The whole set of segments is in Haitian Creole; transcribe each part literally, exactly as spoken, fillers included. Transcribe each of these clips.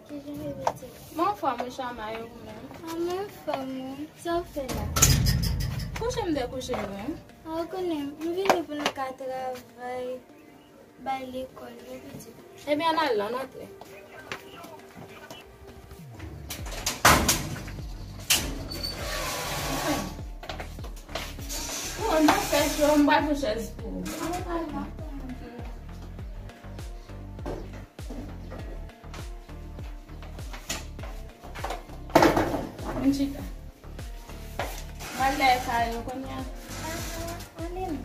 Kijan yo rete? Mwen anfòm wi, Chama, e ou menm? Mwen anfòm wi. Sa w fè la? Kouche m te kouche wi. A, ou konnen, m vini pou nou ka travay, bay lekòl yo, pitit. Ebyen, ann al la, ann antre. Bon, nan fè cho, m pral pran chèz pou ou. Vin chita. M al dèyè kay yo kounye a. Ann ale non.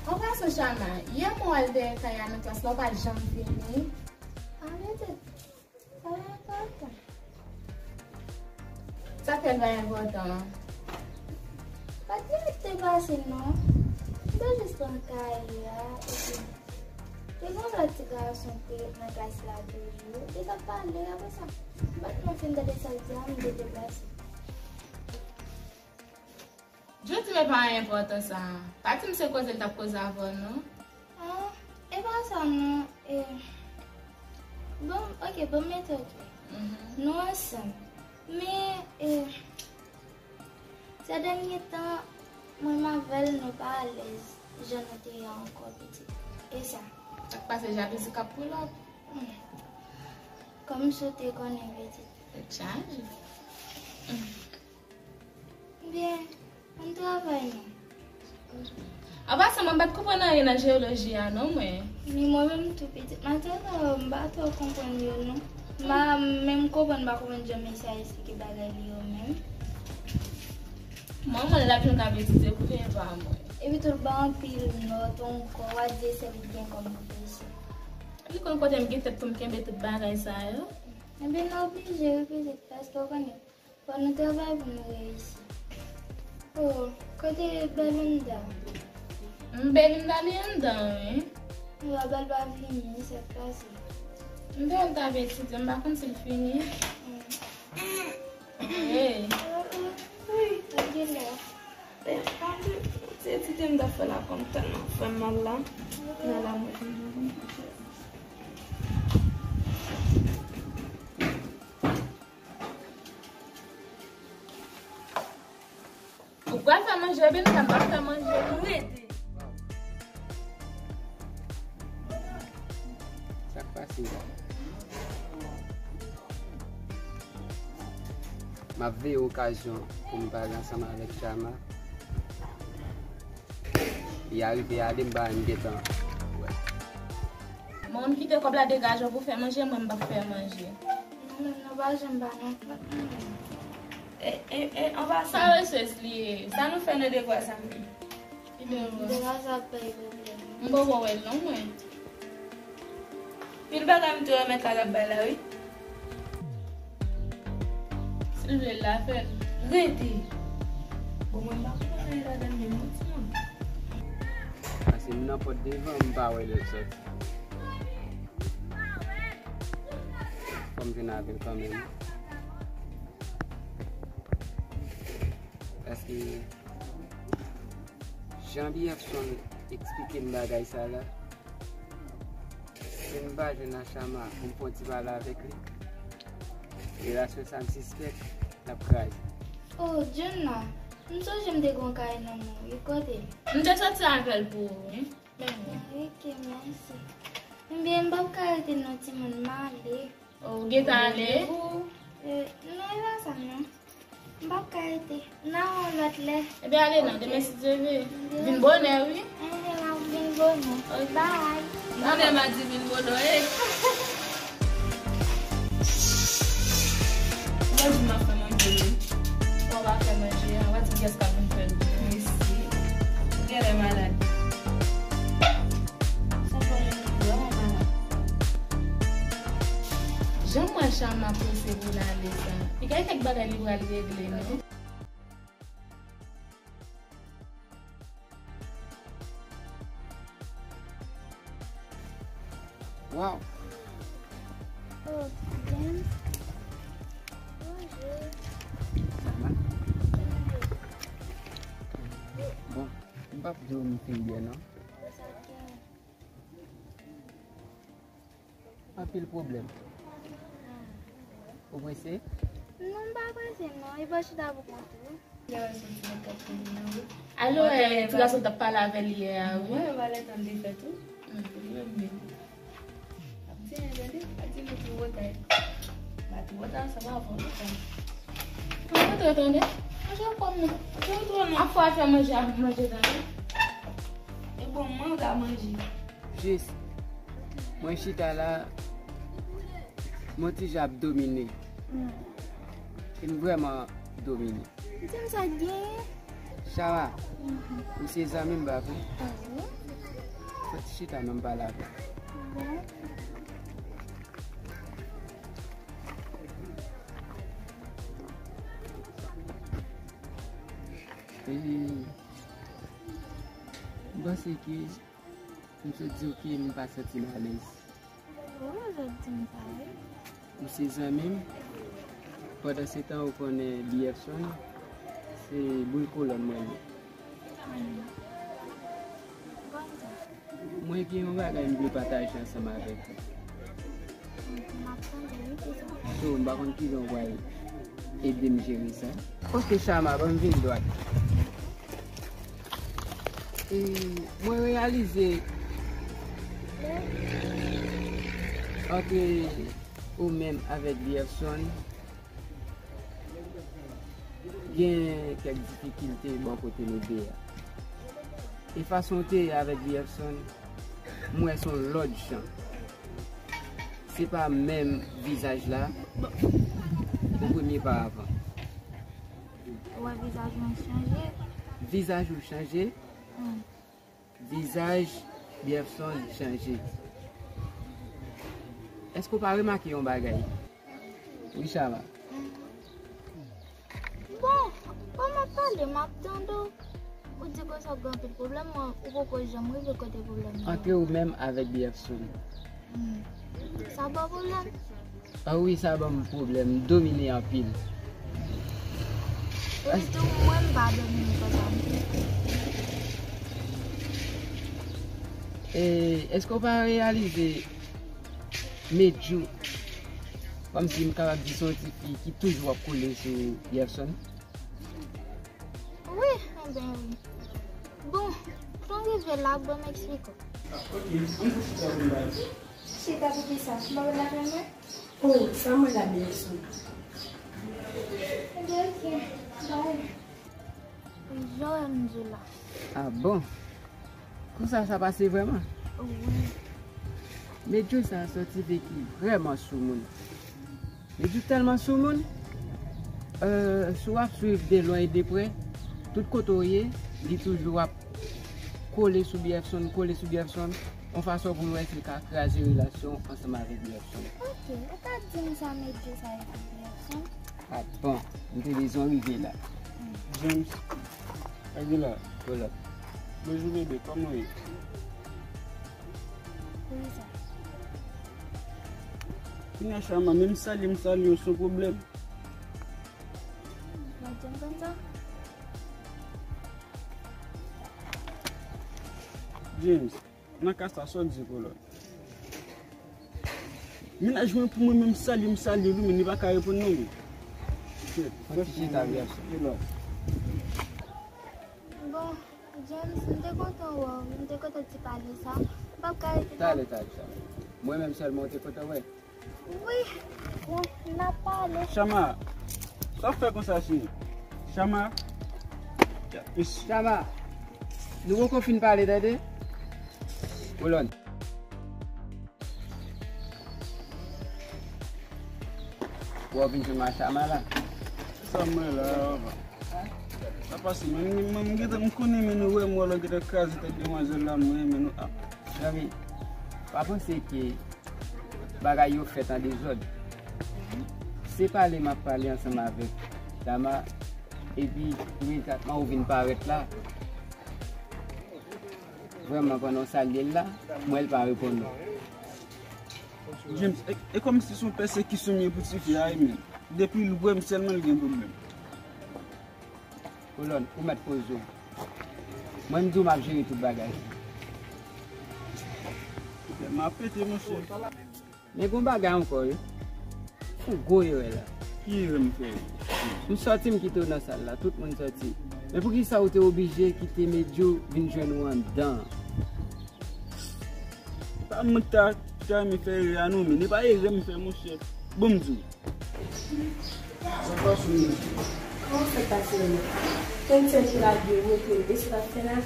An pasan, Chama, yè mwen al dèyè kay la nan klas la, ou pa t janm vini. Ann ale. Sa pa enpòtan. Sa fè l pa enpòtan an? Pa t dirèk te pase non. M te jis pran kaye a, epi te gen yon lòt ti gason ki te nan klas la toujou. Li t ap pale, apre sa, m pa t nan fin tande sa l di a, m te deplase. Jodi men pa enpòtan sa. Pa di m se koze l t ap koze avè w non. Ah, e pa sa non. E, bon, ok, bon, mete ok. Mhm. Nou ansanm. Men, e, se dènye tan, mwen m avè l, nou pa alèz jan nou te ye ankò, pitit. E sa. Sa k pase, jalouzi k ap pull up? Hmm. Kòmsi w te konnen, pitit. Tèt chaje. Hmm. Byen, ann travay non. An pasan, mwen pa t konprann anyen nan jeyoloji a non, mwen. Ni mwen menm tou, pitit. Maten sa yo, m pa twò konprann yo non. M pa menm konprann, m pa konprann jan mesye a esplike bagay li yo menm. Mwen, mwen, l ap jwenn k ap etidye pou veye pa mwen. Epi tou, l ba anpil nòt ankò, w a di e sèl li t gen kòm pwofesè. Li konn kote m gen tèt pou m kenbe tout bagay sa yo. Ebyen, n oblije, wi, pitit, paske w konnen, fò nou travay pou nou reyisi. Oh, kote Belinda? M, Belinda li anndan, wi. Yo, Bel pa vini, sa k pase? M te wè l t ap etidye, m pa konn si l fini. Mm. Hey. Wi, sa gen lè. Eh, pa di, se etidye m t ap fè la, kòm tèlman frè m mal la. Nan la mwen vin. Ou pral fè manje, Belinda, m pral fè manje. Rete. Sa k pase? M ap veye okazyon pou m pale ansanm avèk Chama. Li arive ale, m pa menm gentan wè. Mwen, m kite kòb la degaje w pou fè manje, mwen, m p ap fè manje. Non, menm nou pa janm ba non. E, e, e, an pasan. Sa resous li ye. Sa nou fè nan devwa sa menm? Ki devwa? Devwa sa pa yon pwoblèm. M poko wè l non, mwen. Pil bagay m te remèt la, l ap bay la, wi. Si l vle l la fè l. Rete. Bon, mwen m pa konn anyen ladan l menm non, timoun. Pase m nan pòt devan, m pa wè lè l sòti. Fò m jwenn avè l kanmenm. Paske jan Biyèf Son eksplike m bagay sa la, si m pa jwenn a Chama pou m fè yon ti pale avèk li, relasyon sa m sispèk l ap kraze. Oh, Jonna, m sonje m te gen yon kay nan men w, wi, kote l? M te soti avè l pou ou, wi. Men wi. Ok, mèsi. Ebyen, m p ap ka rete non, timoun, m ale. Ou gentan ale? Randevou. Eh, non, e pa sa, non. M p ap ka rete. N a wè yon lòt lè. Ebyen, ale non, demen si Dye vle. Vin bonè, wi. Enhen, m ap vin bonè. Ok. Bye. Bonè, m a di vin bonè, eh. Ou pa di m ap fè manje, wi. Ou pa fè manje, ou pa di kiyès k ap vin fè l. Mesi. Ou genlè malad. Sa fè mwen vrèman malad. Jan m wè Chama prese pou l ale sa, li gen kèk bagay li pral regle, non? Wow. Oh, James. Bonjou. Sa va? Kòman w ye? P ap di w m fin byen non. Anpil pwoblèm. Ou prese? Non, m pa prese non. E pa chita pou kont ou. Alo, eh, ti gason t ap pale avè l yè a, wi. Mwen, valè tan de fèt, wi. Mwen menm. Ap di, tande, ap di nou twò ta. Ba twò ta, sa va avan nou ta. Mwen rantre, tande. Manje kòm nou. Manje twò non. Afwa fè manje, ap manje, tande. E bon, mwen ou ta manje. Jis, mwen chita la, m on ti jan ap domine. E m vrèman domine. Di m sa k genyen. Chama, ou se zanmi m, pa vre? Fò ti chita non, m pale avè w. E, m panse ke M sot di w ke m pa santi m alèz. Ou sot di m sa wi. Ou se zanmi m. Pandan se tan ou konnen Biyèfson se boul kolòn mwen li. Mwen gen yon bagay m vle pataje ansanm avèk ou. So, m pa konn kijan w pral ede m jere sa. Ok, Chama, ban m vin dwat. E mwen reyalize antre ou menm avèk Biyèfson, gen kèk difikilte bò kote nou de a. E fason w te ye avèk Biyèfson, m wè s on lòt jan. Se pa menm vizaj la ou premye pa avan. Ou wè vizaj mwen chanje? Vizaj ou chanje? Vizaj Biyèfson chanje. Èske w pa remake yon bagay? Wi, Chama. Bon, bon, m ap pale, m ap tande w. Ou di konsa w gen anpil pwoblèm, mwen, ou poko janm rive kote pwoblèm nan. Antre ou menm avèk Biyèfson. Hmm. Sa ba w pwoblèm? A wi, sa ban m pwoblèm, m domine anpil. Epi tou, mwen, m pa domine konsa. E, èske w pa reyalize Medjou, kòmsi m kapab di se yon ti fi ki toujou ap kole sou Biyèfson? Wi, enben wi. Bon, jan w rive la, ban m eksplike w. Ok, ann chita pou m ba. Chita pou kisa? M pa konn afè mwen? Oh, sa mwen la, Biyèfson. Enben, ok. Bye. Jan w di la. Ah bon? Konsa sa pase vrèman? Wi. Medjou sa sòti veki vrèman soumoun. Medjou tèlman soumoun, euh, si w ap swiv de lwen e de prè, tout kote w ye, li toujou ap kole sou Biyèfson, kole sou Biyèfson, yon fason pou m wè si l ka kraze relasyon ansanm avèk Biyèfson. Ok, ou ka di m sa Medjou sa ye pou Biyèfson? Ah bon, m te bezwen rive la. James, Angela, bonjou bebe, kòman w ye? Kounya Chama, menm salye m salye w, se yon pwoblèm. James, nan ka sa, sa w di Kolòn? Mennaj mwen pou mwen menm salye m salye l wi, men li pa ka reponn non wi. Bon, James, m te kontan wè w, m te kontan ti pale sa. M p ap ka rete. Talè, talè, talè. Mwen menm sèlman w te kontan wè? Wi, bon, n ap pale. Chama, sa w fè konsa sou mwen? Chama. Chama, nou poko fin pale, tande? Kolòn. Ou ap vin jwenn Machama la? Sa mwen la, papa. Sa pase, men, men, men, m gentan, m konnen, men nou wè m wè lò gentan kraze tèt demwazèl la, mwen, men nou ap. Zanmi, pa panse ke bagay yo fèt an dezòd. Se pale m ap pale ansanm avèk Chama, epi imedyatman ou vin parèt la. Vrèman, pandan w salye l la, m wè l pa reponn ou. James, e, e kòmsi se yon pèsekisyon m ye pou tifi a, wi, men. Depi l wè m sèlman, l gen pwoblèm. Kolòn, ou mèt poze w. Mwen, m di w m ap jere tout bagay. M ap pete, monchè. Men gon bagay ankò, wi. Fon gwo erè la. Ki erè m fè? M sòti, m kite w nan sal la, tout moun sòti. Men poukisa w te oblije kite Medjou vin jwenn ou anndan an? Pa mwen ki ta, ki ta renmen fè erè a non, men e pa erè m fè, monchè. Bon, m di w. Kòman w fè pase la? Tenten ki lage wote l, e sa l ap fè la,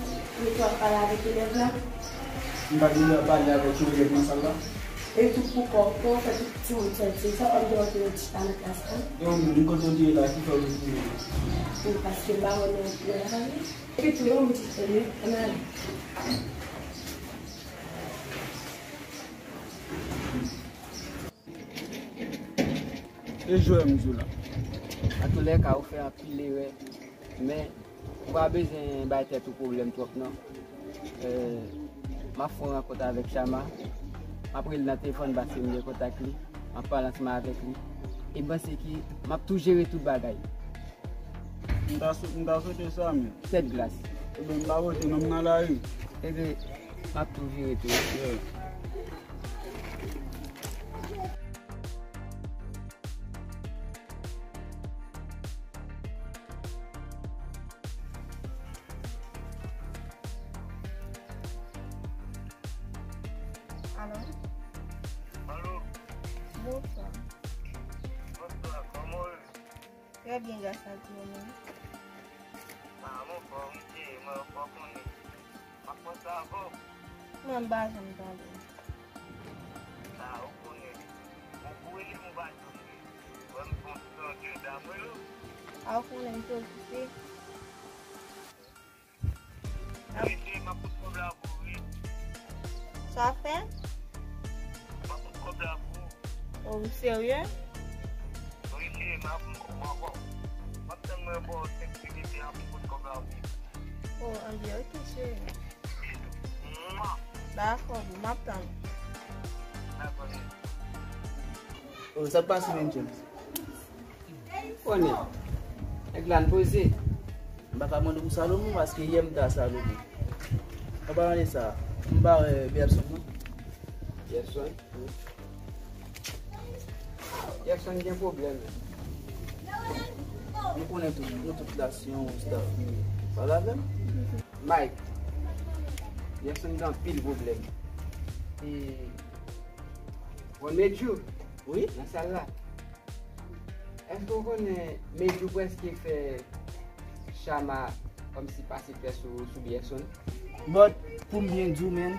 wote w ap pale avèk elèv la? M pa gen dwa pale avèk yon elèv nan sal la. E tou poukò, kòman w fè tout timoun sòti? Sa pa m te wè ke yo chita nan klas la? E ou menm, kote w te ye la, ki fè w retounen? Wi, paske m pa wè nou nan la ri. Epi tou, e ou menm ki fè l, ann ale. E jwè m di w la. Antoulèka, ou fè anpil erè, men ou pa bezwen bay tèt ou pwoblèm twòp non. Eh, m ap fè yon rankont avèk Chama. M ap rele l nan telefòn paske m gen kontak li. M ap pale ansanm avèk li. E m panse ke m ap tou jere tout bagay. M ta sou-, m ta swete sa, men. Tèt glas. Ebyen, m pa pote non, m nan lari. Ebyen, m ap tou vire tou. Yeah. Alo? Alo? Bonswa. Bonswa, kòman w ye? Trè byen, gras a Dye, ou menm? Ah, mwen fò, wi, cheri, mwen fò konnen. M ap panse avè w. Mwen, m pa janm tande w. Ah, ou konnen. Bon, pou rele m ou pa janm rele. Wè m fè yon ti tande, m t ap rele w. Ah, ou konnen m te okipe. Wi, cheri, m ap fout kòb la pou ou, wi. Sa w ap fè? M ap fout kòb la pou ou. Oh, ou serye? Wi, cheri, m ap fout kòb la pou ou. M ap tann mwen bò senk minit, m ap fout kòb la pou ou. Oh, anbyen, ok, cheri. Bizou. Mwa. Dakò, boo, m ap tann. Dakò, cheri. Oh, sa k pase menm, James? Konnen. Nèg la n poze. M pa ka mande w pou Salomon, paske yè m t a Salomon. An palan de sa, m pa wè Bèlson non. Bèlson? Bèlson gen pwoblèm. Nou konnen tout, nou tout la, se yon staff ki pale avè m. Mike, Bèlson gen anpil pwoblèm. E, bon, Medjou, wi, nan sal la. Èske w konnen Medjou prèske fè Chama kòmsi pase pè sou, sou Bèlson? But, pou m byen di w, menm,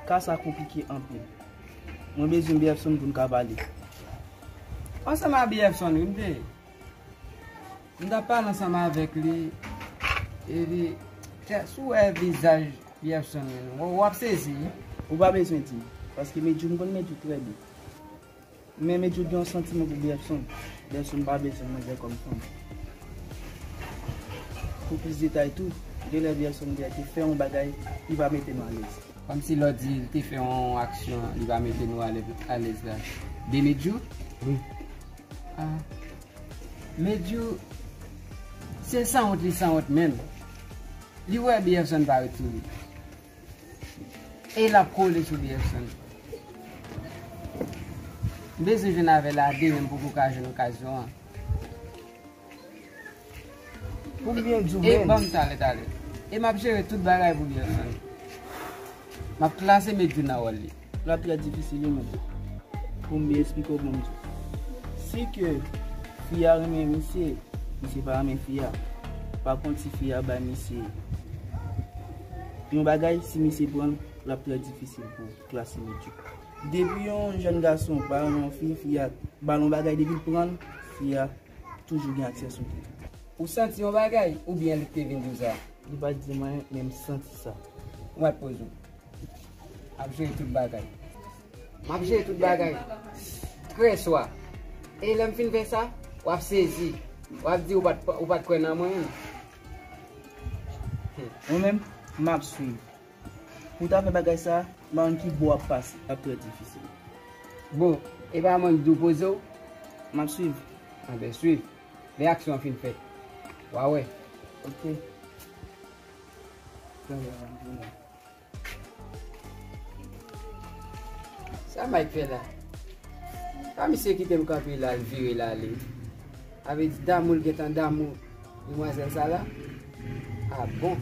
ka sa konplike anpil. Mwen bezwen Bèlson pou n ka pale. Ansanm a Bèlson, wi, m te, m t ap pale ansanm avèk li, epi, kè, si w wè vizaj Bèlson, w, w ap sezi. Ou pa bezwen di m, paske Medjou, m konn Medjou trè byen. Men Medjou gen yon santiman pou Bèlson. Bèlson pa bezwen manzè kòm fanm. Pou plis detay tou, genlè Bèlson genlè te fè yon bagay ki pa mete m alèz. Kòmsi lè w di l te fè yon aksyon li pa mete nou alè-, alèz la. De Medjou? Wi. Ah. Medjou, se sanwont li sanwont menm. Li wè Bèlson pa ret sou li. E l ap kole sou Bèlson. M bezwen jwenn avè l a de, men m poko ka jwenn okazyon an. Pou m byen di w, e menm, ban m talè, talè. E m ap jere tout bagay pou Bèlson. M ap klase Medjou nan wòl li. L ap trè difisil, wi, menm. Pou m byen esplike w, ban m di w. Si ke fi a renmen misye, misye pa renmen fi a. Pa kont, si fi a bay misye yon bagay, si misye pran l, l ap trè difisil pou klase Medjou. Depi yon jèn gason pa renmen yon fi, fi a ba l yon bagay, depi l pran l, fi a toujou gen aksè sou li. Ou santi yon bagay, oubyen li te vin di w sa? Li pa t di m anyen, men m santi sa. Ou mèt poze w. M ap jere tout bagay. M ap jere tout bagay. Trè swa. E lè m fin fè sa, w ap sezi. W ap di ou pa t, ou pa t kwè nan mwen. Mwen menm, m ap swiv. Pou w ta fè bagay sa, m pa konn ki bò w ap pase, l ap trè difisil. Bon, e pa mwen k di w poze w? M ap swiv. Anben, swiv. Lè aksyon an fin fèt, w a wè. Ok. Sa Mike fè la? Pa misye kite m kanpe la, l vire l ale. Sa vle di damou l gentan damou demwazèl sa la? Ah bon.